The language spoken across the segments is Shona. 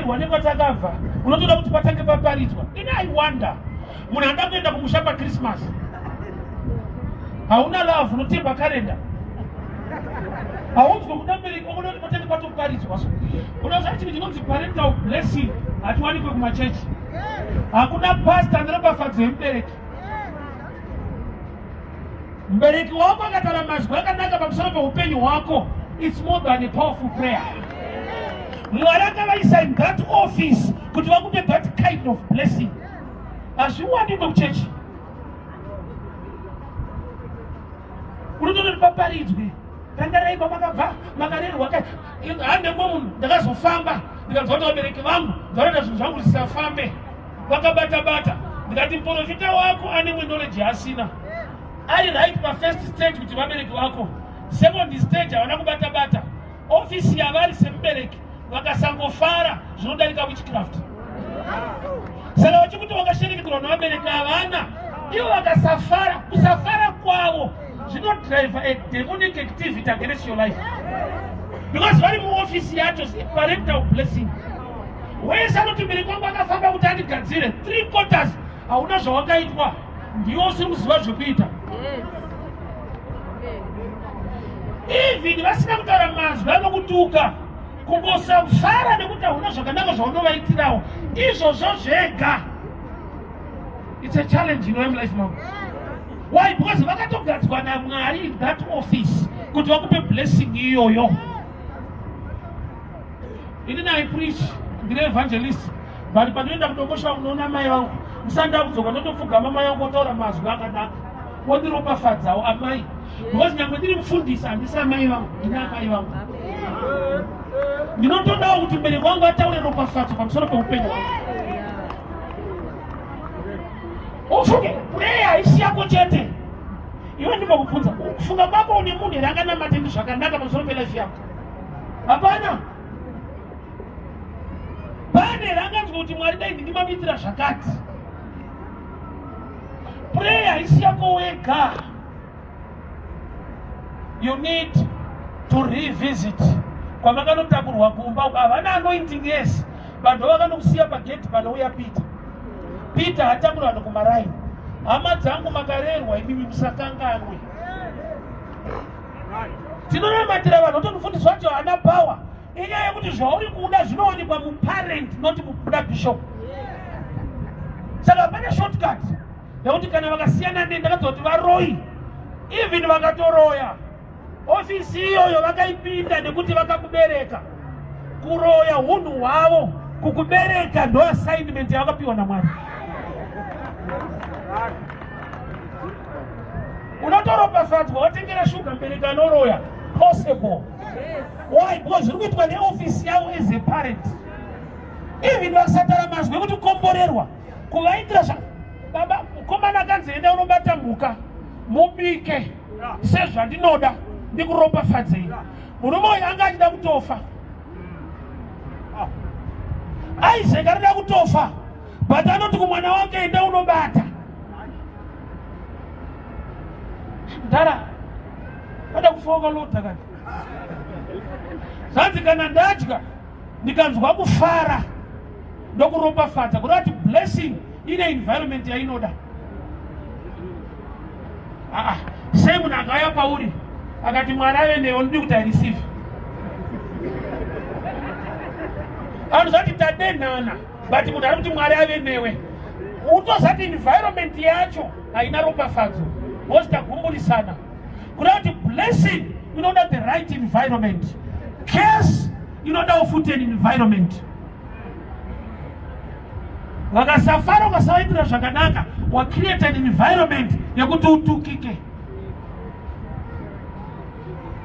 Takarerwa nekwatakabva, unotoda kuti patange paparidzwa. Ini I wonder, munhu anoda kuenda kumusha paChristmas, hauna love, unotemba karenda, haunzwe kuda mubereki wako, unoti patange patoparidzwa. So unoziva chinhu chinonzi parental blessing hachiwanikwe kumachechi. Hakuna pastor neropafadzo yemubereki. Mubereki wako akataura mazwi akanaka pamusoro peupenyu hwako, it's more than a powerful prayer. Mwari akavaisa in that office kuti vakupe that kind of blessing. Hazviwanikwe kuchechi. Unototi paparidzwe, rangarai kwamakabva, makarerwa. Hande mumwe munhu ndakazofamba ndikanzwa kuti vabereki vangu ndinoita zvinhu zvangu zvisafambe, vakabata bata. Ndikati muprofita wako ane imwe knowledge yaasina. Ari right pafirst stage kuti vabereki vako, second stage havana kubata bata. Ofisi yavari semubereki vakasangofara zvinodarika witchcraft. Saka vachikuti wakashereketerwa nevabereki, havana ivo vakasafara, kusafara kwavo zvinodrive a demonic activity against your life, because vari muofisi yacho. Parental blessing, wese anoti mubereki wangu akafamba kuti andigadzire, three quarters hauna zvawakaitwa, ndiwo usiri kuziva zvekuita. Even vasina kutaura mazwi anokutuka, kungosafara nekuti hauna zvakanaka zvaunovaitirawo, izvozvo zvega it's a challenge in life mangu. Why? Because vakatogadzwa naMwari in that office kuti vakupe blessing iyoyo. Ini I preach, ndine evangelist, but pandinoenda kuDombosha unoona mai vangu, musanda kudzoka ndotopfugama, mai vangu otaura mazwi akanaka, wondiropafadzawo amai, because nyangwe ndiri mufundisi handisi amai vangu, ndine amai vangu. Ndinotodawo kuti mubereki wangu ataure ropafadzo pamusoro peupenyu hwangu. Ufunge, prayer haisi yako chete. Iwe ndingokubvunza, kufunga kwako une munhu here anganamate zvakanaka pamusoro pelife yako? Hapana. Pane here anganzwa kuti Mwari dai ndindimamuitira zvakati? Prayer haisi yako wega. You need to revisit kwamakanotakurwa kumba. Havana anointing, yes, vanhu vakanokusiya pagedhi panouya Peter. Peter hatakura vanhu kumaraini. Hama dzangu, makarerwa imimi, musakanganwe. Tinonamatira vanhu, otomufundisi wacho haana power. Inyaya yekuti zvauri kuda zvinowanikwa muparent, not mukuda bishop. Saka pane shortcut nekuti kana vakasiyana ne ndakadza kuti varoi, even vakatoroya, ofisi iyoyo vakaipinda nekuti vakakubereka. Kuroya hunhu hwavo, kukubereka ndo assignment yavakapiwa naMwari. Unotoropafadzwa watengera shuga mubereki anoroya, possible. Why? Because zviri kuitwa neofisi yavo as a parent. Even vakasatara mazwi ekuti komborerwa, kuvaitira zva baba mukomana akanzi enda unobata mhuka mubike sezvandinoda ndikuropafadzei. Murume uyu anga achida kutofa. Isaac arida kutofa, but anoti kumwana wake, "Enda unobata." Mdara ada kufoka lota kani. Zvanzi kana ndadya ndikanzwa kufara, ndokuropafadza. Kuda kuti blessing ine environment yainoda. Aa, sei munhu akauya pauri akati Mwari ave newe, unodi kuti aireceive? Anozati tadenhana, but munhu ari kuti Mwari ave newe, utozati environment yacho haina ropafadzo because tagumburisana. Kuda kuti blessing inoda the right environment, curse inodawo futi an environment. Vakasafara, ukasavaitira zvakanaka, wacreate an environment yekuti utukike.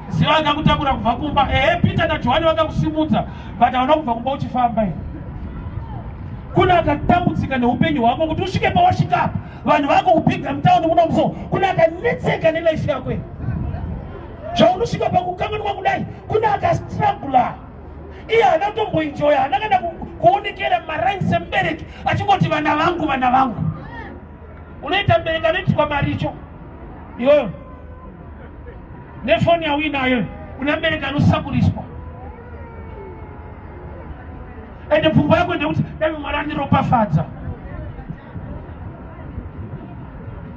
Ziva akakutakura kubva kumba. Ehe, Peter naJohani vakakusimudza, but hauna kubva kumba uchifamba. Kuna akatambudzika neupenyu hwako kuti usvike pawasvika apa. Vanhu vako kupiga mutauni muno muso, kuna akanetseka nelife yako. Zvaunosvika pakukanganwa kudai, kuna akastrugula. Iye haana kutomboenjoya, haana kana kuonekera mumaraini semubereki achingoti vana vangu, vana vangu. Unoita mubereki anoitiswa maricho iyoyo nefoni yauinayo. Una mubereki anosakuriswa. Ende pfungwa yako ndekuti dai Mwari andiropafadza.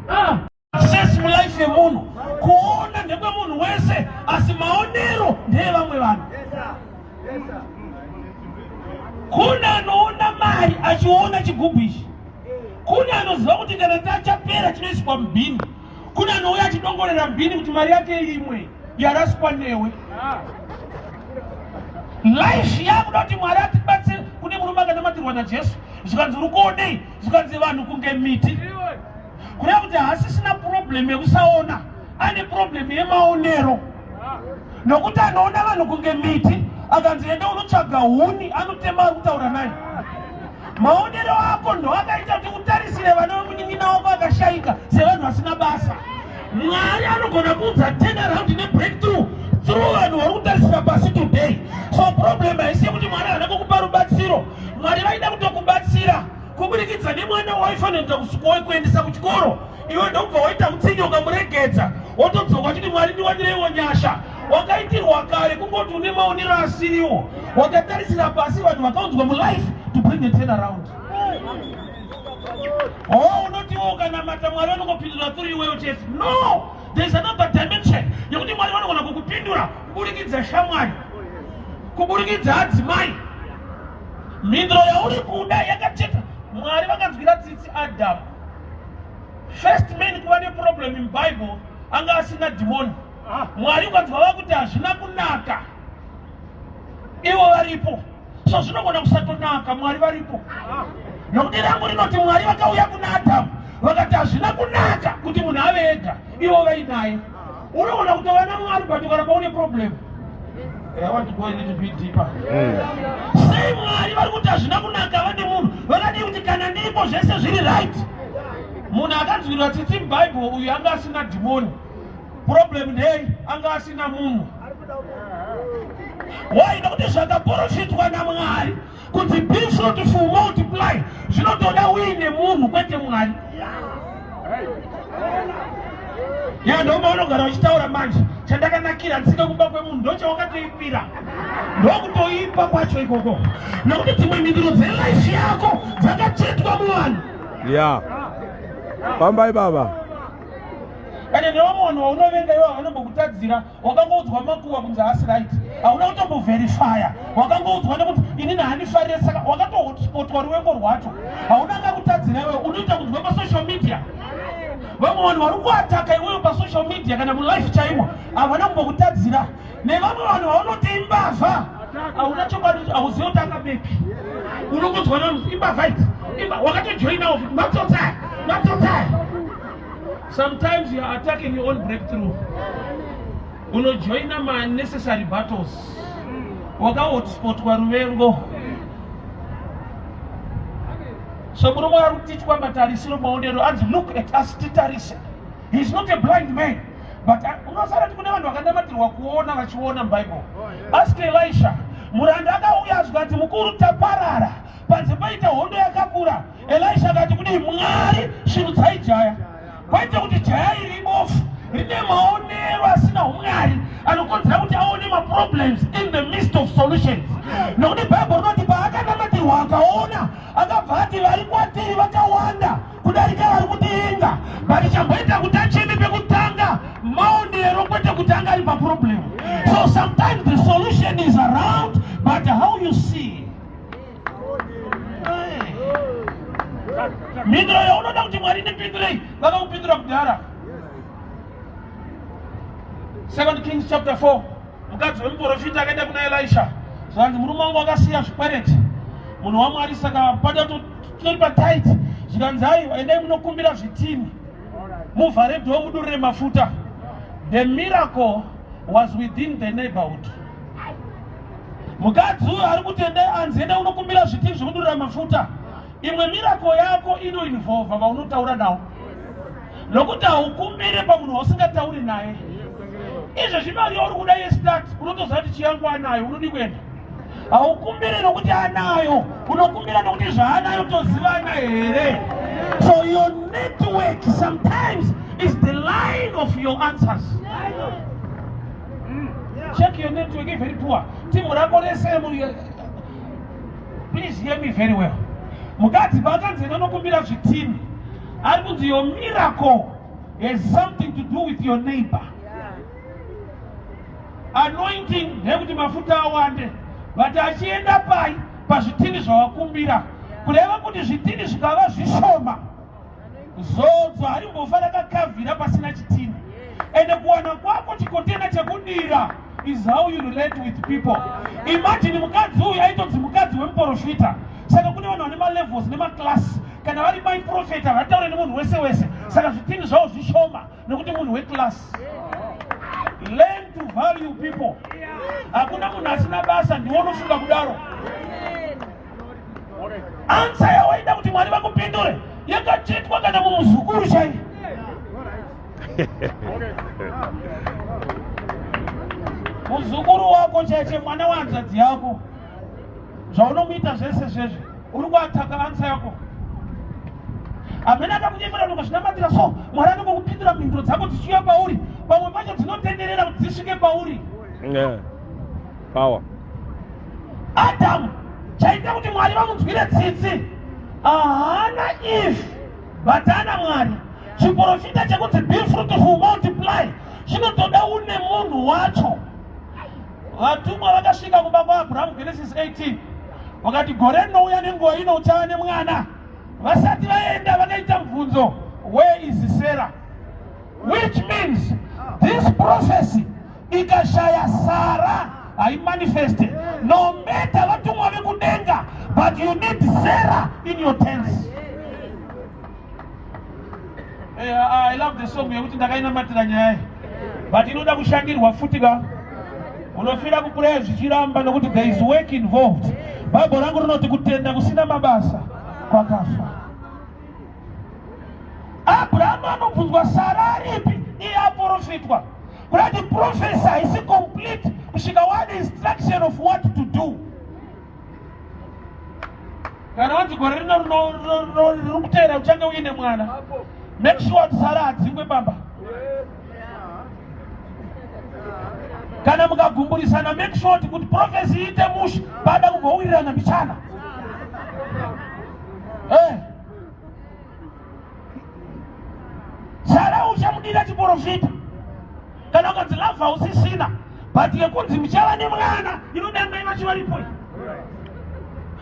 Ah, success mulife yemunhu kuona ndekwemunhu wese, asi maonero ndeyevamwe vanhu. Kune anoona mari achiona chigubhu ichi, kune anoziva kuti kana tachapera chinoiswa mubhini, kune anouya achidongorera mubhini kuti mari yake imwe yaraswa newe. Life yakuda kuti Mwari atibatsire. Kune murume akanamatirwa naJesu, zvikanzi uri kuonei? Zvikanzi vanhu kunge miti. Kureva kuti haasisina problem yekusaona, ane problem yemaonero, nokuti anoona vanhu kunge miti. Akanzi ende unotsvaga huni, anotema ari kutaura naye. Maonero ako ndo akaita kuti utarisire vana vemunin'ina wako akashaika sevanhu vasina basa. Mwari anogona kuudza turnaround nebreakthrough through vanhu vari kutarisira pasi today. So problem haisi yekuti Mwari haana kukupa rubatsiro. Mwari vaida kutokubatsira kuburikidza nemwana waifanira kuendesa kuchikoro, iwe ndokubva waita utsinye ukamuregedza, wotodzoka uchiti Mwari ndiwanireiwo nyasha. Wakaitirwa kare, kungoti une maonero asiriwo, wakatarisira pasi vanhu vakaunzwa mulife to bring a turn around. Oh, unotiwo ukanamata Mwari vanongopindura through iwewe chete. No, there is another dimension yekuti Mwari vanogona kukupindura kuburikidza shamwari, kuburikidza adzimai. Mhinduro yauri kuda yakacheta. Mwari vakanzwira tsitsi Adamu, first man kuva neproblem in Bible, anga asina dhimoni. Mwari ukanzwa vakuti hazvina kunaka, ivo varipo. So zvinogona kusatonaka, Mwari varipo. Nokuti rangu rinoti Mwari vakauya kuna Adhamu vakati hazvina kunaka kuti munhu ave ega, ivo vainaye. Unogona kutova naMwari, but ukaramba une problem. I want to go a little bit deeper. Sei Mwari vari kuti hazvina kunaka vane munhu? Vakadii kuti kana ndiripo zvese zviri right? Munhu akanzwirwa tsitsi muBhaibheri uyu anga asina dhimoni. Problem ndei anga asina munhu. Why? Nokuti zvakaprofitwa naMwari kuti be fruitful, multiply, zvinotoda uine munhu, kwete Mwari. Ya, ndoma unogara uchitaura manje, chandakanakira ndisike kumba kwemunhu, ndochawakatoipira, ndokutoipa kwacho ikoko, nokuti dzimwe mhinduro dzelife yako dzakachetwa muvanhu. Ya, fambai baba. Ende nevamwe vanhu vaunovenga ivo vanombokutadzira, wakangoudzwa makuwa kunzi haasi right, hauna kutomboverifya, wakangoudzwa nekuti inini handifarire, saka wakatohotspotwa ruvengo rwacho. Hauna akakutadzira iwewe, unoita kunzwa pasocial media. Vamwe vanhu vari kuataka iwewe pasocial media kana mulife chaimo havana kumbokutadzira. Nevamwe vanhu vaunoti imbavha, hauna chokwadi, hauzivi kuti akabepi, unongonzwa nevanhu imbavha idzi, imba, wakatojoinawo futi matsotsi aya, matsotsi aya. Sometimes you are attacking your own breakthrough. Unojoina ma-unnecessary battles, wakahotspotwa ruvengo. So murume ari kutichwa matarisiro, maonero, anzi look at us, titarise. He is not a blind man, but unosara kuti kune vanhu vakanamatirwa kuona vachiona muBible. Ask Elisha, muranda akauya zvikati mukuru taparara, panze paita hondo yakakura. Elisha akati kudii? Mwari svinudzai jaya. Kwaite kuti jaya iri ibofu rine maonero asina umwari anokonzera kuti aone maproblems in the midst of solutions. Nokuti Bhaibheri rinoti paakanamatirwa akaona, akabva ati vari kwatiri vakawanda kudarika vari kutiinga, but chamboita kuti acheme pekutanga maonero, kwete kuti anga ari paproblem. So sometimes the solution is around, but how you see. Mhinduro yaunoda kuti Mwari ndipindurei, vakakupindura kudhara. Second Kings chapter 4, mukadzi wemuprofita akaenda kuna Elisha, zvanzi murume wangu akasiya zvikwereti, munhu waMwari, saka pada tori patight. Zvikanzi aiwa, endai munokumbira zvitini, muvhare dhoo, mudurire mafuta. The miracle was within the neighborhood. Mukadzi uyo ari kuti endai, anzi enda unokumbira zvitini zvekudurira mafuta. Imwe miracle yako inoinvolva vaunotaura nawo, nokuti haukumbire pamunhu wausingatauri naye. Izvezvi mari yauri kuda yestart, unotoziva kuti chiyangu anayo, unodi kuenda. Haukumbire nokuti anayo, unokumbira nokuti zvaanayo tozivana here. So your network sometimes is the line of your answers. Check your network, very poor. Timu rako rese. Please hear me very well. Mukadzi paakanzi enda zvitini, ari kunzi your miracle has something to do with your neighbor. Anointing ndeyekuti mafuta awande, but achienda pai? Pazvitini zvawakumbira. Kureva kuti zvitini zvikava zvishoma, zodzo harimbofa rakakavhira pasina chitini. Ende kuwana kwako chikotena chekudira is how you relate with people. Imagine mukadzi uyu aitonzi mukadzi wemuprofita. Saka kune vanhu vane malevels nemaclass. Kana vari mai profeta, vataure nemunhu wese wese. Saka zvitini zvavo zvishoma nekuti munhu weclass. Learn to value people. Hakuna munhu asina basa, ndiwe unofunga kudaro. Answer yawaida kuti Mwari vakupindure yakachetwa kana mumuzukuru chai. Muzukuru wako chaiche, mwana wehanzvadzi yako, zvaunomuita zvese zvezvi, uri kuataka answer yako. Hamene akakunyemera, unokazvinamatira, so Mwari anongokupindura, mhinduro dzako dzichiuya pauri. Pamwe pacho dzinotenderera kuti dzisvike pauri. Yeah. Power. Adamu, chaita kuti Mwari vamunzwire tsitsi, haana if but ana Mwari. Chiprofita chekunzi "Be fruitful, multiply" chinotoda une munhu wacho. Vatumwa vakasvika kumba kwaAbhurahamu, Genesis 18, vakati, "Gore rinouya nenguva ino uchava nemwana." Vasati vaenda, vakaita mubvunzo, "Where is Sarah?" Which means this prophecy ikashaya Sara haimanifeste, no matter vatumwa vekudenga, but you need Sarah in your tents. I love the song yekuti ndakainamatira nyaya iyi, but inoda kushandirwa futi ka. Unofira kupureya zvichiramba nokuti there is work involved. Bhaibheri rangu rinoti kutenda kusina mabasa kwakafa. Abrahamu anobvunzwa, "Sara aripi?" Iye aprofitwa. Kurati prophecy haisi complete kusvika wane instruction of what to do. Kana wanzi gore rino riri kuteera uchange uine mwana, make sure kuti Sara adzingwe baba. Kana mukagumburisana, make sure kuti prophecy iite mushe, pada kumbowirirana mbichana. Sara uchamudira chiprofita. Kana ukanzi love hausisina, but yekunzi muchava nemwana inoda mai vacho varipo.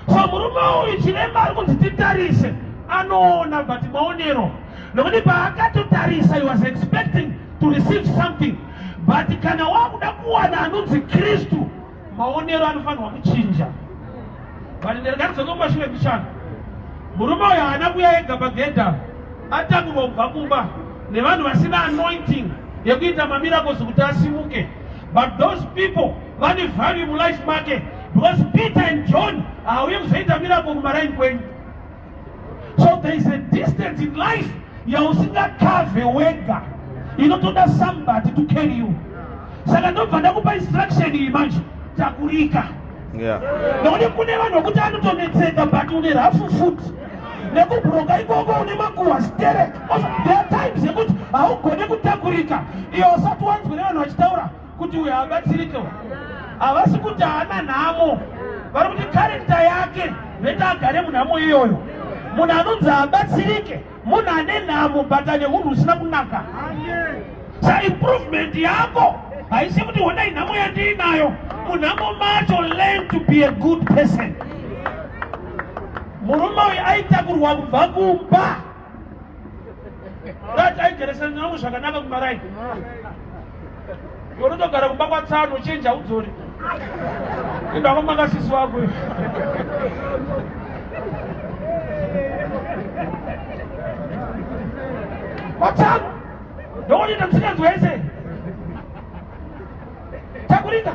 So murume uyu chiremba ari kunzi titarise, anoona, but maonero, nokuti paakatotarisa he was expecting to receive something. But kana wakuda kuwana anonzi Kristu, maonero anofanirwa kuchinja. But nderikatidzoke mumashure mbichana. Murume uyu haana kuya ega pagedha. Atangurwa kubva kumba nevanhu vasina anointing yekuita mamiracles kuti asimuke, but those people vane value mulife make, because Peter and John hauye kuzoita miracle kumaraini kwenyu. So there is a distance in life yausingakavhe wega, inotoda somebody to carry you. Saka ndobva ndakupa instruction iyi manje, takurika, nokuti kune vanhu vokuti anotonetseka, but une rafu futi nekubhuroka ikoko, une makuhwa sterek. There are times yekuti haugone kutakurika. Iwe usati wanzwe nevanhu vachitaura kuti uyu haabatsirike, havasi kuti haana nhamo, vari kuti character yake noita agare munhamo iyoyo. Munhu anonzi haabatsirike munhu ane nhamo, but ane unhu husina kunaka. Sa improvement yako haisi kuti honai nhamo yandiinayo. Munhamo macho, learn to be a good person. Murume uyu aitakurwa kubva kumba, rati aigarisana nevamwe zvakanaka kumaraini. Unotogara kumba kwatsano, chenja udzori indakomanga sisi wako. Kwatsano ndokunoita musikanzwa yese. Takurika.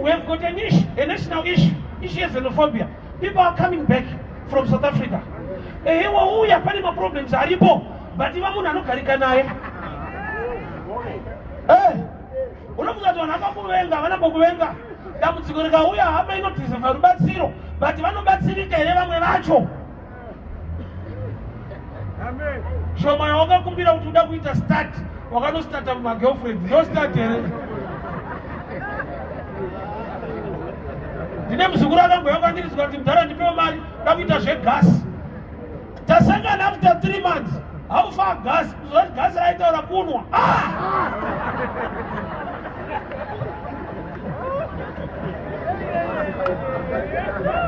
We have got an issue, a national issue, issue yexenophobia. People are coming back from South Africa. Ehe, wauya, pane maproblems aripo, but iva munhu anogarika naye. Unofunga kuti vanhu vakakuvenga? Havana kukuvenga. Dambudziko rikauya, hama inodeserva rubatsiro, but vanobatsirika here vamwe vacho? Shoma yawakakumbira kuti uda kuita start, wakanostarta mumagirlfriend, ndo start here? Ndine muzukuru akambouya kwandiri kuti mudhara ndipewo mari da kuita zvegasi. Tasangana after 3 months. How far gas? Kuzoti gas raitaura kunwa. Ah!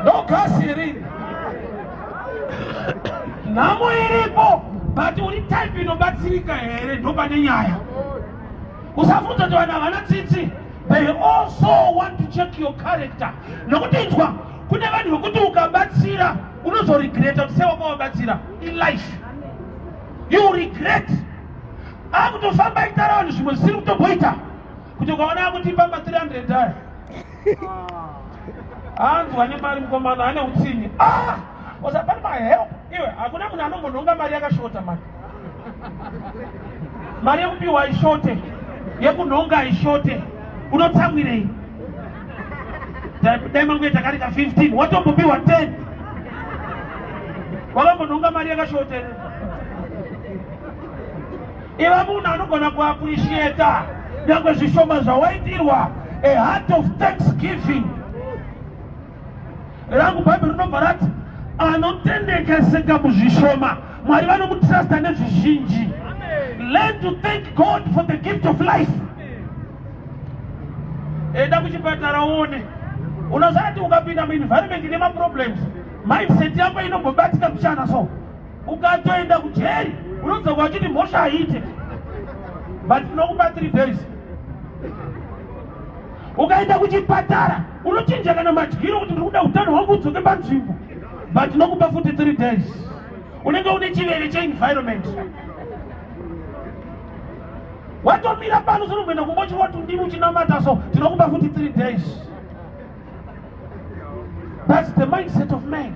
No gas iri. Nhamo iripo but uri type inobatsirika here ndopane nyaya. Usafunza kuti vanhu havana tsitsi. They also want to check your character. Nokuti inzwa kune vanhu vekuti ukabatsira unozoregreta kuti sei wakavabatsira in life. You regret. Akutofamba aitara vanhu zvimwe zvisiri kutomboita kuti ukaona akutipa ma 300 aya anzwa nemari mukomana ane utsinye. Ah! Osa pane mahelp iwe hakuna munhu anombonhonga mari yakashota mari. Mari yekupiwa haishote, yekunhonga haishote. Unotsamwirei? Dai mangoita kari ka 15 watombopiwa 10. Wakambonhonga mari yakashota here? Iva munhu anogona kuappreciata nyangwe zvishoma zvawaitirwa, a heart of thanksgiving. Rangu Bhaibheri rinobva rati anotendekeseka muzvishoma Mwari vanomutrasta nezvizhinji. Learn to thank God for the gift of life. Enda kuchipatara uone. Unoziva kuti ukapinda muenvironment ine maproblems, mindset yako inombobatika mbichana so. Ukatoenda kujeri unodzoka uchiti mhosva haiite, but tinokupa 3 days. Ukaenda kuchipatara unochinja kana madyiro kuti ndiri kuda utano hwangu udzoke panzvimbo, but tinokupa futi 3 days. Unenge une chivere cheenvironment. Watomira pano unomboenda kumbochiwa tundimi uchinamata so tinokupa futi 3 days. That's the mindset of man.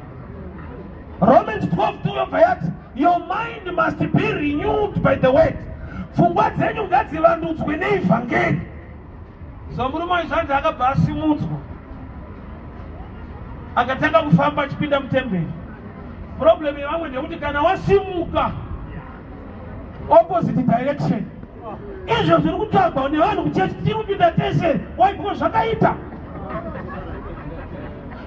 Romans 12:2 yobva yati your mind must be renewed by the word. Pfungwa dzenyu ngadzivandudzwe neivhangeri. So murume uyu zvanzi akabva asimudzwa akatanga kufamba achipinda mutemberi. Problem yevamwe ndeyekuti kana wasimuka opposite direction, izvo zviri kutsvagwa nevanhu kuchechi tiri kupinda tese, why? Because zvakaita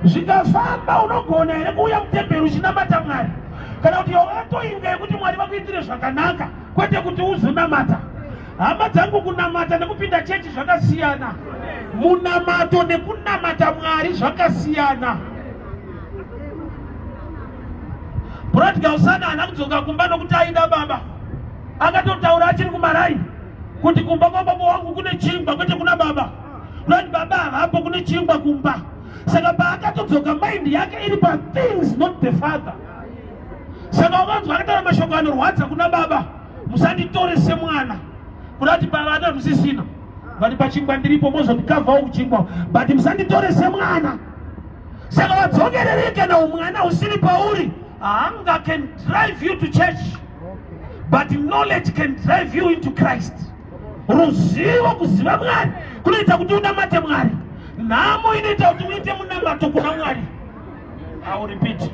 zvikafamba. Unogona here kuuya mutemberi uchinamata Mwari, kana kuti wakatoinga yekuti Mwari vakuitire zvakanaka, kwete kuti uzonamata? Hama dzangu, kunamata nekupinda chechi zvakasiyana. Munamato nekunamata Mwari zvakasiyana. Prodigal son haana kudzoka kumba nokuti aida baba. Akatotaura achiri kumarai kuti kumba kwababa wangu kune chingwa, kwete kuna baba. Kunoti baba havapo, kune chingwa kumba. Saka paakatodzoka mind yake iri pa things, not the father. Saka ukanzwa akataura mashoko anorwadza kuna baba, musanditore semwana, kuda kuti pavana musisina, but pachingwa ndiripo, mozondikavhawo kuchingwa, but musanditore semwana. Saka wadzokererei kana umwana usiri pauri? Hunger can drive you to church, but knowledge can drive you into Christ. Ruzivo, kuziva Mwari kunoita kuti unamate Mwari. Nhamo inoita kuti uite munamato kuna Mwari. I will repeat.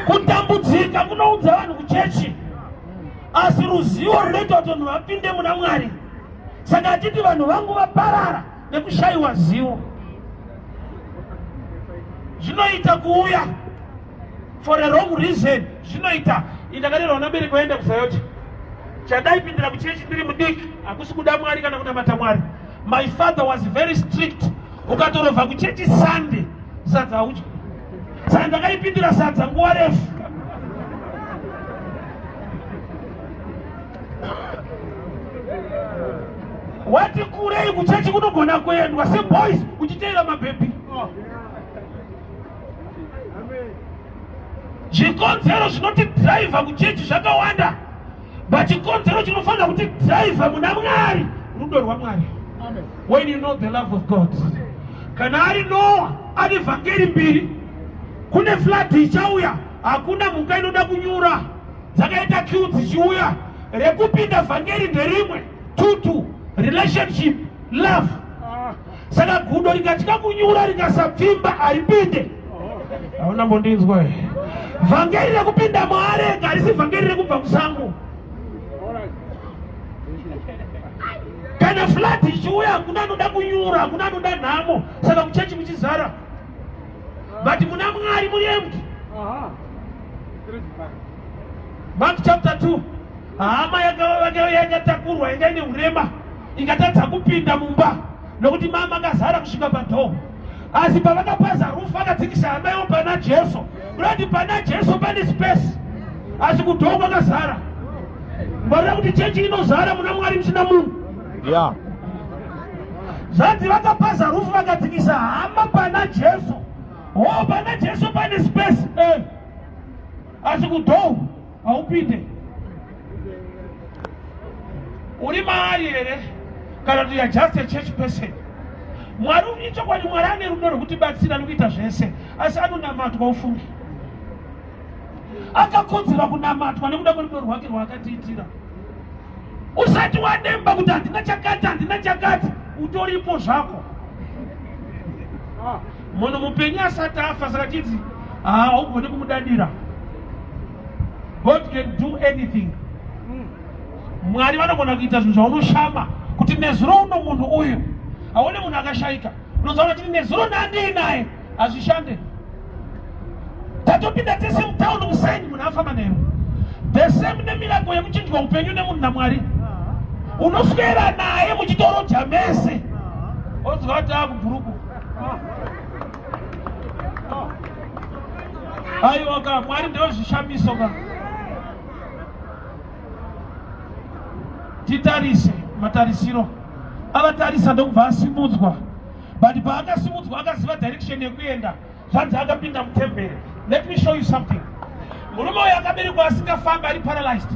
Kutambudzika kunoudza vanhu kuchechi, asi ruzivo runoita kuti vanhu vapinde muna Mwari. Saka achiti vanhu vangu vaparara nekushayiwa zivo. Zvinoita kuuya for a wrong reason. Zvinoita indakarerwa nabereki vaenda kuZAOGA. Chandaipindira kuchechi ndiri mudiki hakusi kuda Mwari kana kunamata Mwari. My father was very strict. Ukatorovha kuchechi Sunday, sadza haudyi. Saka ndakaipindira sadza nguva refu. Wati kurei kuchechi kunogona kuendwa seboys uchiteera mabhebhi. Zvikonzero zvinotidhiraivha kuchechi zvakawanda, but chikonzero chinofanira kutidhiraivha muna Mwari rudo rwaMwari. When you know the love of God. Kana ari Noa ane vhangeri mbiri, kune flood ichauya, hakuna mhuka inoda kunyura, dzakaita queue dzichiuya. Rekupinda vhangeri nderimwe, tutu relationship, love. Saka gudo rikatya kunyura rikasapfimba haripinde. Hauna mbondinzwa. Vhangeri rekupinda muareka harisi vhangeri rekubva kusango. Kana flood ichiuya hakuna anoda kunyura, hakuna anoda nhamo. Saka kuchechi kuchizara. But muna Mwari muri empty. Mark chapter 2, hama yakatakurwa yanga ine urema ikatadza kupinda mumba nokuti mama akazara kusvika padhoo. Asi pavakapaza rufu vakadzikisa hama iwo pana Jesu. Kurati pana Jesu pane space, asi kudhoo kwakazara. Ngwarira kuti chechi inozara muna Mwari musina munhu. Zvanzi vakapaza rufu vakadzikisa hama pana Jesu. Oh, pana Jesu pane space. Asi kudhoo haupinde. Uri maari here kana kuti you're just a church person? Mwari ichokwadi, Mwari ane rudo rwekutibatsira nekuita zvese, asi anonamatwa ufunge. Akakodzera kunamatwa nekuda kwerudo rwake rwaakatiitira. Usati wademba kuti handina chakati, handina chakati, utoripo zvako. Munhu mupenyu asati afa, saka chinzi haugoni kumudadira. God can do anything. Mwari vanogona kuita zvinhu zvaunoshama kuti nezuro uno munhu uyu, haone munhu akashaika, unozaona kuti nezuro nandii naye, hazvishande. Tatopinda tese mutauni kuseni, munhu afamba newe. The same nemiracle yekuchinjwa upenyu nemunhu naMwari. Unoswera naye muchitoroja mese, onzwa kuti akubhuruku. Aiwa ka, Mwari ndezvishamiso ka. Titarise matarisiro avatarisa ndokubva asimudzwa. But paakasimudzwa akaziva direction yekuenda. Zvanzi akapinda mutemberi. Let me show you something. Murume uyu akaberekwa asingafambi, ari paralyzed,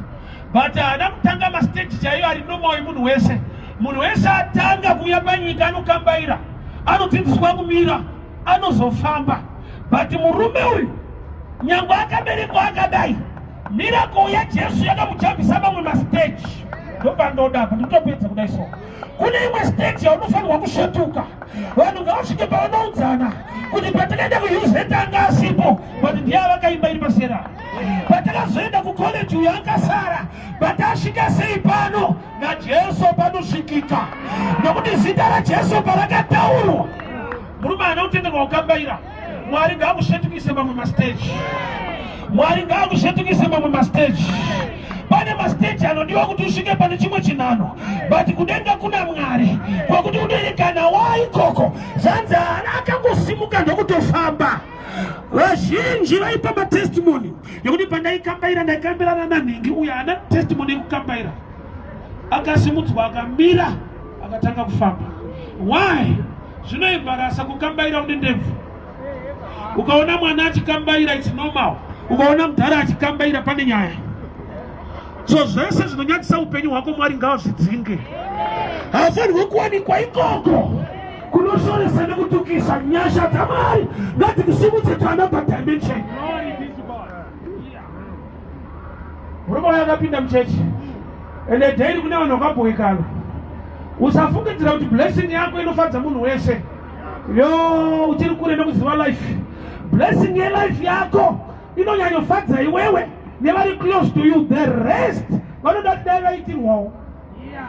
but haana kutanga mastage chaiyo ari normal yemunhu wese. Munhu wese atanga kuuya panyika anokambaira, anodzidziswa kumira, anozofamba. But murume uyu nyangwe akaberekwa akadai, miracle yaJesu yakamujambisa mamwe mastage. Ndopandoda apa, ndikutopedza kudai. So kune imwe stage yaunofanirwa kusvetuka. Vanhu ngavasvike pavanoudzana kuti patakaenda kuUZ anga asipo, but ndiye avakaimba iri pasera. Patakazoenda kucollege uyo akasara, but asvika sei pano naJesu panosvikika, nokuti zita raJesu parakataurwa, murume haana kutenderwa kukambaira. Mwari ngaakusvetukise mamwe mastage. Mwari ngaakusvetukise mamwe mastage. Pane mastage anodiwa kuti usvike pane chimwe chinhano, but kudenga kuna Mwari kwekuti unoerekana waikoko. Zvanzi haana, akangosimuka ndokutofamba. Vazhinji vaipa matestimony yekuti pandaikambaira ndaikambirana nanhingi. Uyo haana testimony yekukambaira, akasimudzwa, akamira, akatanga kufamba. Why? Zvinoembarasa kukambaira une ndebvu. Ukaona mwana achikambaira, it's normal. Ukaona mudhara achikambaira, pane nyaya. So zvese zvinonyadzisa upenyu hwako, Mwari ngavazvidzinge. Haafanirwi kuwanikwa ikoko kunoshoresa nekutukisa. Nyasha dzaMwari ngadzikusimudze to another dimension. Murume uyo akapinda muchechi, ende daily kune vanhu vakabhowekana. Usafungidzira kuti blessing yako inofadza munhu wese. Yo, uchiri kure nekuziva life. Blessing yelife yako inonyanyofadza iwewe nevari close to you. The rest vanoda kuti dai vaitirwawo.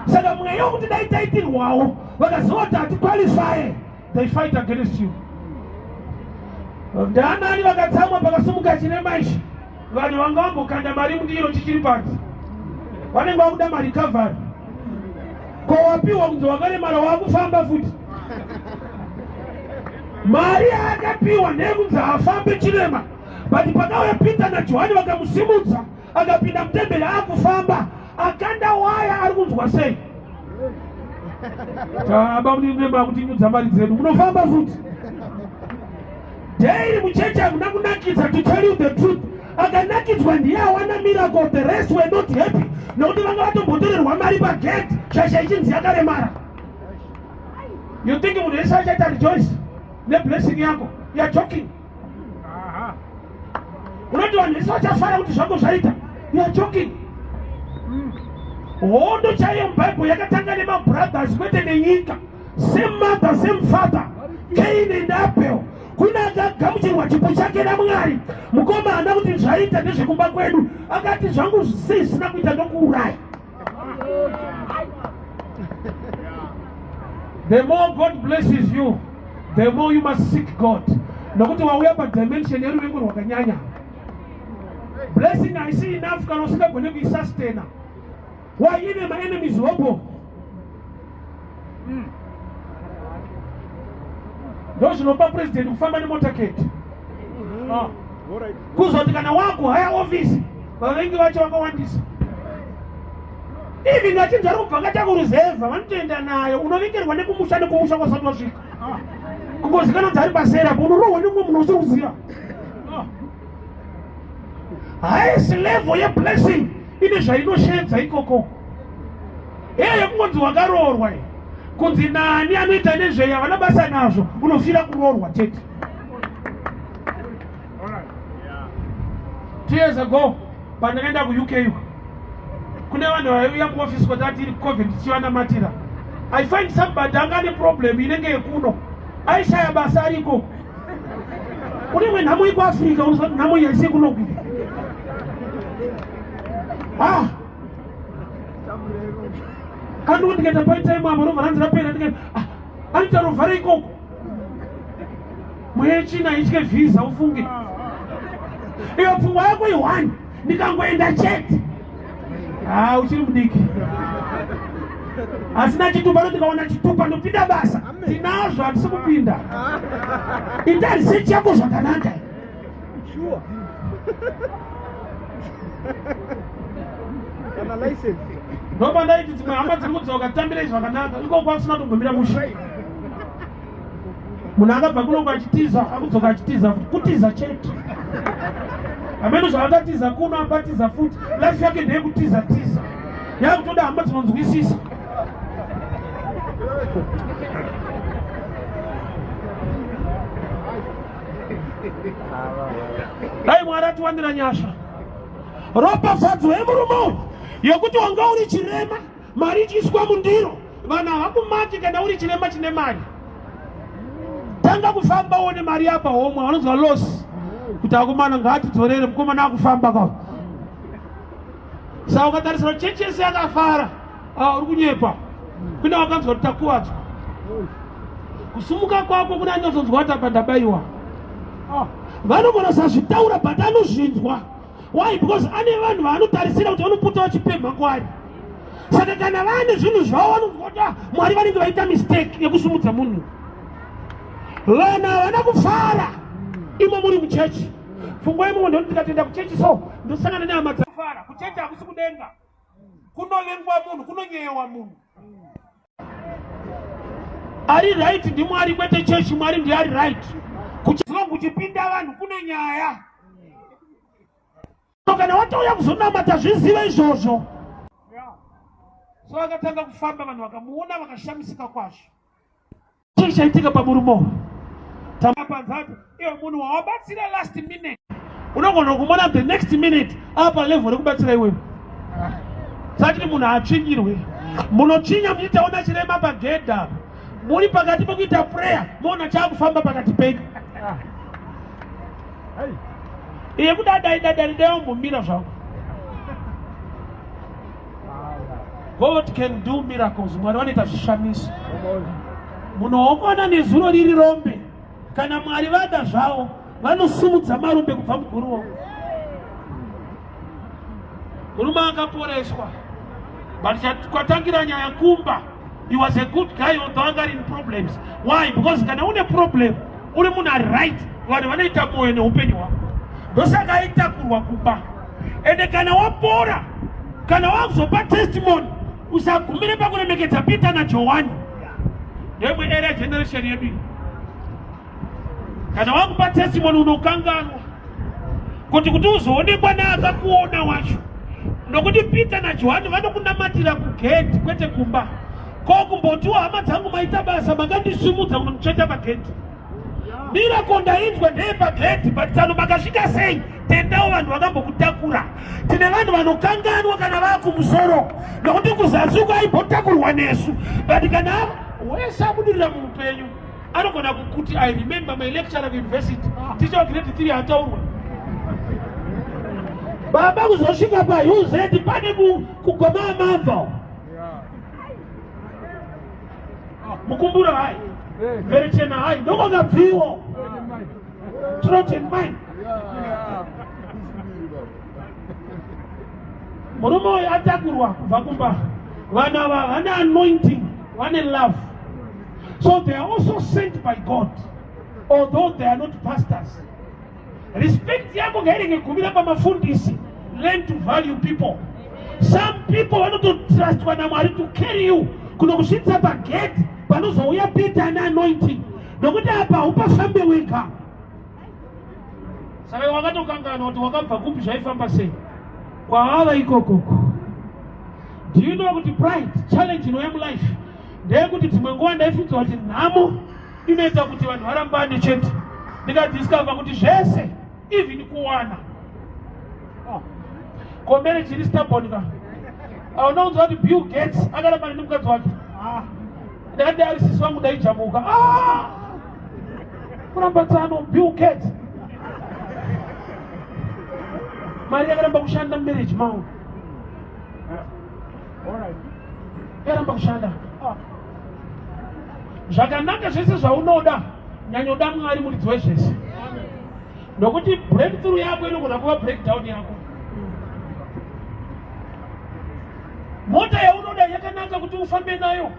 Saka mweya wekuti dai taitirwawo, vakaziva kuti hatiqualifye, they fight against you. Ndaanani vakatsamwa pakasimuka chirema ichi? Vanhu vanga vambokanda mari mundiro chichiri panze, vanenge vakuda marecovery. Ko wapiwa kunzi wakaremara, wakufamba futi. Mari yaakapiwa ndeyekunzi haafambe chirema, but pakauya Peter naJohani vakamusimudza, akapinda mutemberi akufamba. Akanda waya ari kunzwa sei? Taba munemba kutinyudza mari dzedu, munofamba futi. Daily muchechi hamuna kunakidza. To tell you the truth, akanakidzwa ndiye awana miracle. The rest were not happy nokuti vanga vatombotorerwa mari pagate, shasha ichinzi yakaremara. You think munhu wese achaita rejoice neblessing yako? You are joking. Unoti vanhu vese vachafara kuti zvako zvaita? You are joking. Hondo chaiyo mubhaibheri yakatanga nemabrothers, kwete nenyika. Same mother, same father, Cain and Abel. Kune akagamuchirwa chipo chake naMwari. Mukoma haana kuti zvaita ndezvekumba kwedu, akati zvangu sei zvisina kuita, ndokuuraya. The more God blesses you, the more you must seek God. Nokuti wauya padimension yeruvengo rwakanyanya. Blessing haisi enough kana usingagone kuisustaina. Why ine maenemies hopo? Ndozvinopa president kufamba nemotorcade. Kuzoti kana wakuhaya office, vavengi vacho vakawandisa. Even vachinzi vari kubva kachakuruzevha vanotoenda nayo, unovengerwa nekumusha nekumusha kwasati wasvika. Kungozikanwa kuti ari pasera apo, unorohwa nemumwe munhu usiri kuziva. Highest level yeblessing ine zvainoshedza ikoko. Heya yekungonzi wakaroorwa iyi, kunzi nani anoita nezvei havana basa nazvo, unofira kuroorwa chete. 2 years ago pandakaenda kuUK uko, kune vanhu vaiuya kuofisi kwatati iri covid tichivanamatira. I find somebody anga ane problem inenge yekuno, aishaya basa ari ikoko. Kune imwe nhamo yekuAfrica, unozati nhamo iyi haisi yekuno. Ah, kandi ndikaita paitime apo robva ranzi rapera, ndikaita ah, anoita rovha reikoko mwechina itye vhisa ufunge iyo pfungwa yako ihwani, ndikangoenda chete. Ha, uchiri mudiki asina chitupa, no ndikaona chitupa ndopinda basa. Tinazvo, hatisi kupinda. Ita research yako zvakanaka. Sure. Kana license. Ndopa ndaiti dzimwe hama dziri kudzoka, tambirei zvakanaka ikoko kwasina kutombomira mushe. Munhu akabva kunoko achitiza, akudzoka achitiza futi, kutiza chete. Hameno zvaakatiza kuno, abatiza futi. Life yake ndeyekutiza tiza, yakutoda hama dzinonzwisisa. Dai Mwari atiwanira nyasha. Ropafadzo yemurume uyu yekuti wanga uri chirema, mari ichiiswa mundiro, vanhu havakumaki. Kana uri chirema chine mari, tanga kufamba uone mari yapa homwe, vanonzwa loss kuti akomana ngaatidzorere, mukomana akufamba ka. Saka ukatarisira chechi yese yakafara, ah, uri kunyepa. Kune wakanzwa kuti takuwadzwa kusumuka kwako, kune anozonzwa kuti apa ndabaiwa. Vanogona sazvitaura, but anozvinzwa. Why? Because ane vanhu vaanotarisira kuti vanopota vachipemha kwari. Saka kana vane zvinhu zvavo vanonzwa kuti ah, Mwari vanenge vaita mistake yekusumudza munhu. Vanhu havana kufara imo muri muchechi. Pfungwa imomo ndoti ndikatoenda kuchechi so ndosangana nehama dzafara. Kuchechi hakusi kudenga, kunovengwa munhu, kunonyeyewa munhu. Ari right ndiMwari, kwete chechi. Mwari ndiye ari right. Kuchizongu kuchipinda vanhu kune nyaya. So kana watouya kuzonamata, zvizive izvozvo. So akatanga kufamba, vanhu vakamuona vakashamisika kwazvo. Chii chaitika pamurume uyu? Tapanzati iwe munhu wawabatsira last minute, unogona kumona the next minute apa level rekubatsira iwewe. Sachiti munhu haatsvinyirwe. Munotsvinya muchitaona chirema pagedha, muri pakati pekuita prayer, moona chaakufamba pakati penyu. Iye kudadai dadai dai wambomira zvako. God can do miracles. Mwari vanoita zvishamiso. Munhu nezuro riri rombe, kana Mwari vada zvavo vanosumudza marombe kubva muguruva. Murume akaporeswa, but kwatangira nyaya kumba. He was a good guy although anga ari in problems. Why? Because kana une problem uri munhu ari right, vanhu vanoita mwoyo neupenyu hwako. Ndosaka aitakurwa kumba. Ende kana wapora, kana wakuzopa testimony, usagumire pakuremekedza Peter naJohani. Ndoimwe era generation yedu iyi. Kana wakupa testimony unokanganwa kuti uzoonekwa neakakuona wacho, nokuti Peter naJohani vanokunamatira kugedhi kwete kumba. Ko kumbotiwo, "Hama dzangu, maita basa, makandisimudza kunomutsveta pagedhi. Miracle ndainzwa ndeyepagedhi, but tsano makasvika sei?" Tendawo vanhu vakambokutakura. Tine vanhu vanokanganwa kana vaakumusoro, nokuti kuzasi uko aimbotakurwa nesu, but kana wese abudirira muupenyu anogona kukuti, "I remember my lecturer kuuniversity, ticha wagrade 3." Ataurwa baba kuzosvika paUZ pane kugoma amabva mukumbura hai verechena hai ndokwakabviwo. Trojan mine. Murume uyu atakurwa kubva kumba. Vanhu ava vane anointing, vane love. So they are also sent by God, although they are not pastors. Respect yako ngairege gumira pamafundisi. Learn to value people. Some people vanototrustwa naMwari to carry you kunokusvitsa pagedhi panozouya Peter ane anointing, nokuti apa haupafambe wega. Saka wakatokanganwa kuti wakabva kupi, zvaifamba sei kwaava ikokoko. Do you know kuti pride challenge inouya mulife ndeyekuti dzimwe nguva ndaifungidzwa kuti nhamo inoita kuti vanhu varambane chete. Ndikadiscover kuti zvese, even kuwana kombere chiri stubborn ka, auna kunzwa kuti Bill Gates akarambana nemukadzi wake? Ndakati ari sisi vangu ndaijamuka. Ah! Kuramba tsano Bill Gates, mari yakaramba kushanda mumarriage mavo, yaramba kushanda. Zvakanaka zvese zvaunoda, nyanyoda Mwari muridzi wezvese, nokuti breakthrough yako inogona kuva breakdown yako. Mota yaunoda yakanaka kuti ufambe nayo,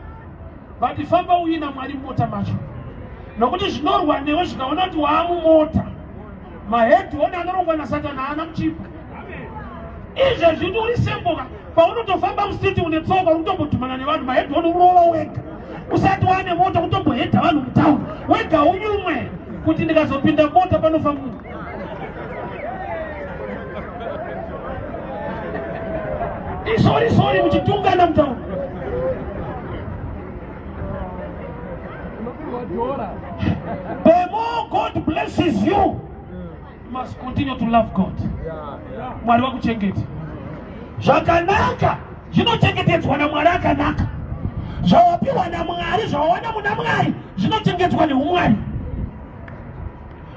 but famba uina Mwari mumota macho, nokuti zvinorwa newe zvikaona kuti waamumota. Mahead-on anorongwa naSatani haana muchipo. Izvezvi kuti uri semboka, paunotofamba mustreet une tsoka, uri kutombodhumana nevanhu, mahead-on urova wega usati wane mota, kutombohedha vanhu mutauni wega, unyumwe kuti ndikazopinda mota panofa munhu. Isori sori muchitungana mutauni. The more God blesses you, you must continue to love God. Mwari vakuchengete. Zvakanaka zvinochengetedzwa naMwari akanaka. Zvawapiwa naMwari, zvawawana muna Mwari, zvinochengetwa neumwari.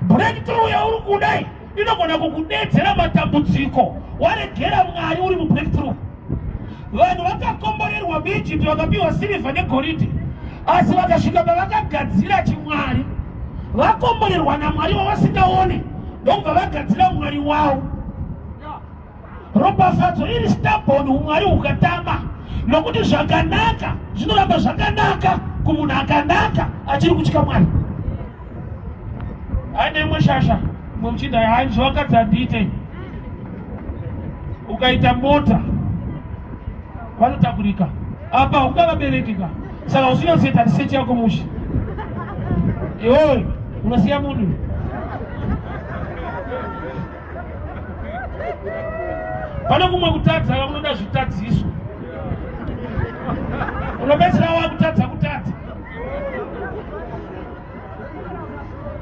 Breakthrough yauri kudai inogona kukudedzera matambudziko waregera Mwari uri mubreakthrough. Vanhu vakakomborerwa muEgypt, vakapiwa sirivha negoridhe, asi vakasvika pavakagadzira chimwari. Vakomborerwa naMwari wavasingaone, ndokubva vagadzira mwari wavo. Ropafadzo iri stubborn umwari hukatama, nokuti zvakanaka zvinoramba zvakanaka kumunhu akanaka achiri kutya Mwari. Aine imwe shasha mwe muchinda, hai, zvavakadzi handiite. Ukaita mota vanotakurika, apa ungavabereki ka, saka usinyasoita research yako mushe, iwewe unosiya munhu. Pane kumwe kutadza kakunoda zvitadziso, unobetsera wakutadza kutadza.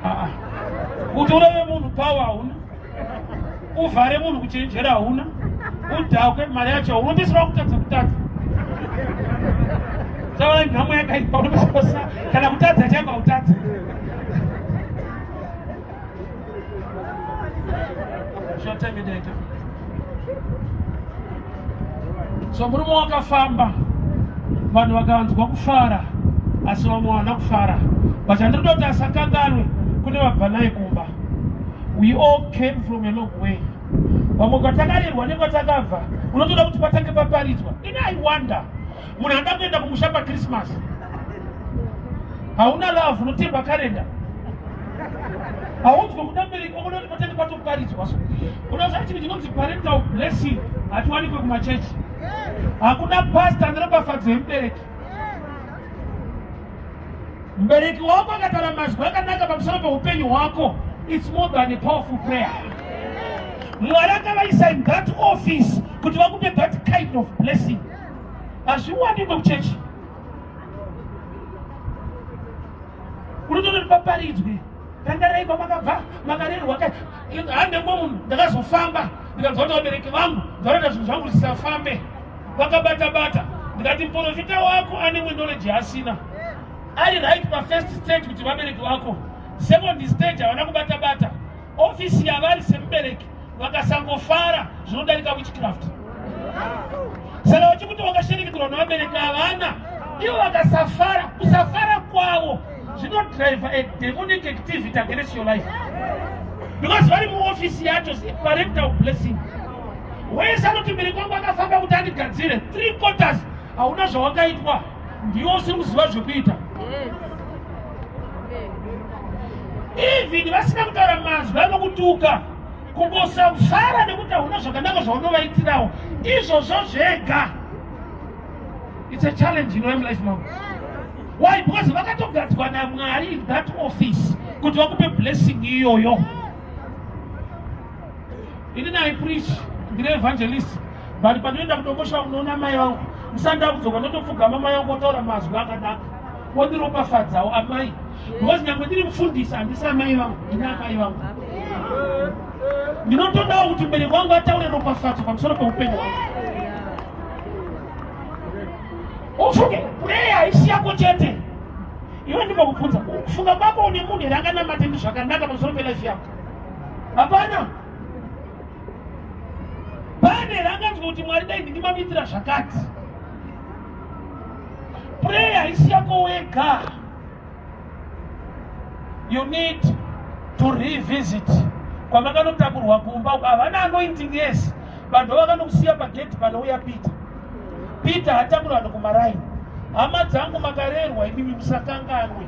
Ah, kuti urove munhu pawa hauna, uvhare munhu kuchenjera hauna, udhakwe mari yacho, unobetsera wakutadza kutadza. Saka nhamo yakaipa, unobetsera kana kutadza chaiko hautadza. Short time idaita. So murume wakafamba, vanhu vakanzwa kufara, asi vamwe havana kufara. But handinoda kuti asakanganwe kune vabva naye kumba. We all came from a long way. Vamwe kwatakarerwa nekwatakabva, unotoda kuti patange paparidzwa. Ini I wonder, munhu anoda kuenda kumusha paChristmas, hauna love, unotemba karenda, haunzwe kuda mubereki wako, unoti patange patoparidzwa. So unoziva chinhu chinonzi parental blessing hachiwanikwe kumachechi. Hakuna pasta neropafadzo yemubereki. Mubereki wako akataura mazwi akanaka pamusoro peupenyu hwako, it's more than a powerful prayer. Mwari akavaisa in that office kuti vakupe that kind of blessing. Hazviwanikwe kuchechi. Unototi paparidzwe, rangarai kwamakabva, makarerwa. Handemwe munhu ndakazofamba ndikanzwa kuti vabereki vangu ndanoita zvinhu zvangu zvisafambe, vakabata bata. Ndikati muprofita wako ane imwe knowledge yaasina. Ari right pafirst stage kuti vabereki vako, second stage havana kubata bata. Ofisi yavari semubereki, vakasangofara zvinodarika witchcraft. Saka vachikuti wakashereketerwa nevabereki havana, ivo vakasafara, kusafara kwavo zvinodrive a demonic activity against your life. Because vari muofisi yacho parental blessing. Wese anoti mubereki wangu akafamba kuti andigadzire 3/4, hauna zvawakaitwa, ndiwo usiri kuziva zvekuita. Even vasina kutaura mazwi anokutuka, kungosafara nekuti hauna zvakanaka zvaunovaitirawo, izvozvo zvega it's a challenge in life mangu. Why? Because vakatogadzwa naMwari in that office kuti vakupe blessing iyoyo. Inini I preach, ndine evangelist, but pandinoenda kuDombosha unoona mai vangu, ndisati ndakudzoka ndotopfugama mai vangu, otaura mazwi akanaka, wondiropafadzawo amai, because nyange ndiri mufundisi handisi amai vangu, ndine amai vangu. Ndinotodawo kuti mubereki wangu ataure ropafadzo pamusoro peupenyu hwangu. Ufunge, prayer haisi yako chete. Iwe ndimokubvunza, kufunga kwako une munhu here anganamate ndi zvakanaka pamusoro pelife yako? Hapana. Pane here anganzwa kuti Mwari dai ndindimamuitira zvakati? Prayer haisi yako wega. You need to revisit kwamakanotakurwa kumba. Havana anointing, yes. Vanhu vakanokusiya pagedhi panouya Peter. Peter hatakura vanhu kumaraini. Hama dzangu, makarerwa imimi, musakanganwe.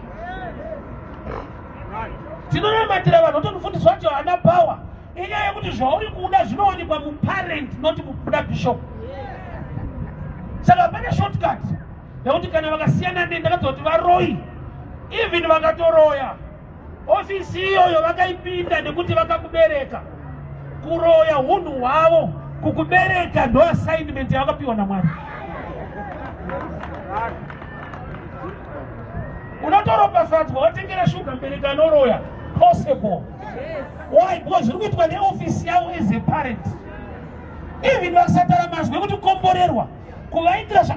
Tinonamatira vanhu otonofundiswa vacho haana power. Inyaya yekuti zvauri kuda zvinowanikwa muparent, not mukuda bishop. Saka pane shortcut nekuti kana vakasiyana ne ndakadza kuti varoi, even vakatoroya, ofisi iyoyo vakaipinda nekuti vakakubereka. Kuroya hunhu hwavo, kukubereka ndo assignment yavakapiwa naMwari. Unotoropafadzwa watengera shuga mubereki anoroya, possible. Why? Because zviri kuitwa neofisi yavo as a parent. Even vasatara mazwi ekuti komborerwa, kuvaitira zva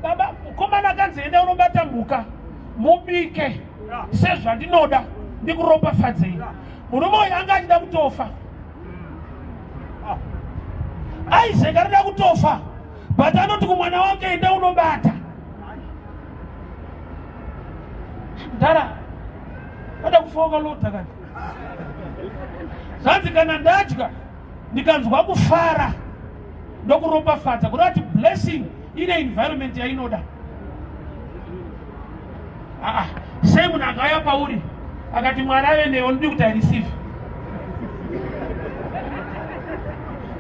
baba mukomana akanzi enda unobata mhuka mubike sezvandinoda ndikuropafadzei. Murume uyu anga achida kutofa. Isaac arida kutofa, but anoti kumwana wake, "Enda unobata." Mdara ada kufoka lodha kani. Zvanzi kana ndadya ndikanzwa kufara ndokuropafadza. Kuda kuti blessing ine environment yainoda. Aa, sei munhu akauya pauri akati Mwari ave newe, ndidi kuti aireceive?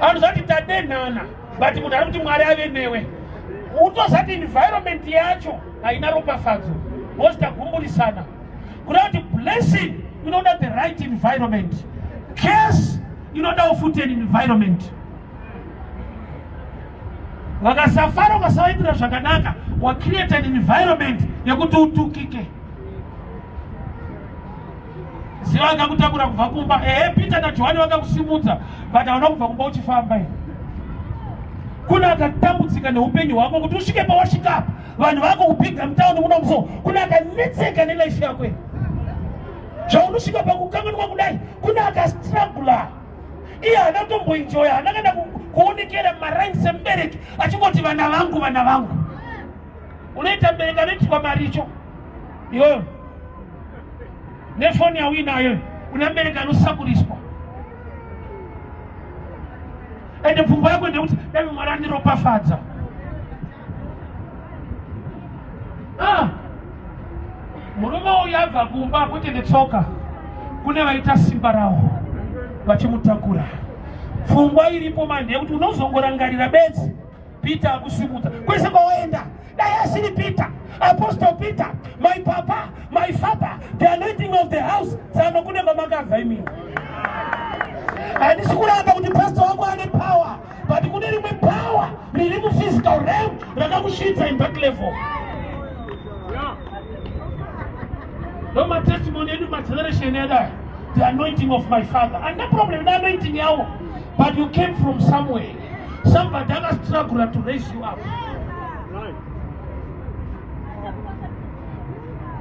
Anozati tadenhana, but munhu ari kuti Mwari ave newe, utozati environment yacho haina ropafadzo because tagumburisana. Kuda kuti blessing inoda the right environment. Case inodawo futi an environment. Vakasafara, ukasavaitira zvakanaka, wacreate an environment yekuti utukike. Ziva akakutakura kubva kumba. Ehe, Peter naJohani vakakusimudza, but hauna kubva kumba uchifamba. Kuna akatambudzika neupenyu hwako kuti usvike pawasvika apa. Vanhu vako kupiga mutauni muno muso, kuna akanetseka nelife yako zvaunosvika pakukanganwa kudai. Kuna akastrugula. Iye haana kutomboenjoya, haana kana kuonekera mumaraini semubereki achingoti vana vangu, vana vangu. Unoita mubereki anoitiswa maricho iyoyo nefoni yauinayo. Una mubereki anosakuriswa, ende pfungwa yako ndekuti dai Mwari andiropafadza. Ah! Murume uyu abva kumba kwete netsoka, kune vaita simba rawo vachimutakura. Pfungwa iripo manje yekuti unozongorangarira bedzi Peter akusimudza kwese kwawaenda. Dai asiri Peter, Apostle Peter, my papa, my father, the anointing of the house, tsano kune kwamakabva imini. Handisi kuramba kuti pastor wangu ane power, but kune rimwe power riri muphysical realm rakakusvitsa in that level. Ndo matestimony edu, mageneration edu aya. The anointing of my father, andina problem neanointing yawo, but you came from somewhere. Somebody akastrugula to raise you up.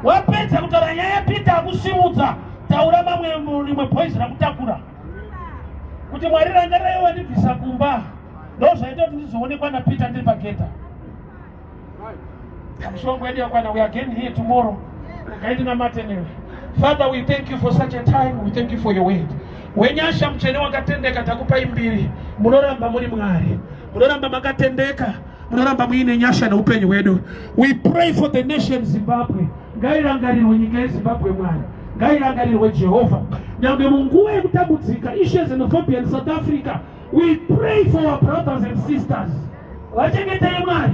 Wapedza kutaura nyaya yaPeter akusimudza, taura mamwe rimwe boys rakutakura kuti Mwari rangarirai wandibvisa kumba, ndo zvaita kuti ndizoonekwa naPeter ndiri pagedha. Mshongo yedu yakwana. We are again here tomorrow. Ukaindi namatenewe. Father, we thank you for such a time. We thank you for your word. Wenyasha mutsvene wakatendeka, takupai mbiri. Munoramba muri Mwari, munoramba makatendeka, munoramba muine nyasha neupenyu hwedu. We pray for the nation Zimbabwe. Ngairangarirwe nyika yeZimbabwe, Mwari, ngairangarirwe Jehovha, nyange munguva yekutambudzika, ishe xenophobia in South Africa. We pray for our brothers and sisters. Vachengetei, Mwari.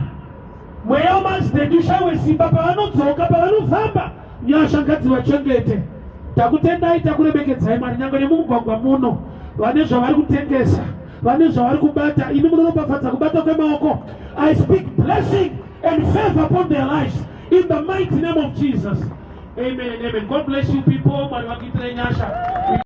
Mweya wemadzitedu ushaiwe simba pavanodzoka, pavanofamba, nyasha ngadzivachengete. Takutendai, takuremekedzai, Mwari. Nyange nemumugwagwa muno, vane zvavari kutengesa, vane zvavari kubata, imi munoropafadza kubata kwemaoko. I speak blessing and favor upon their lives in the mighty name of Jesus. Amen and amen. God bless you people. Mwari vakuitirai nyasha.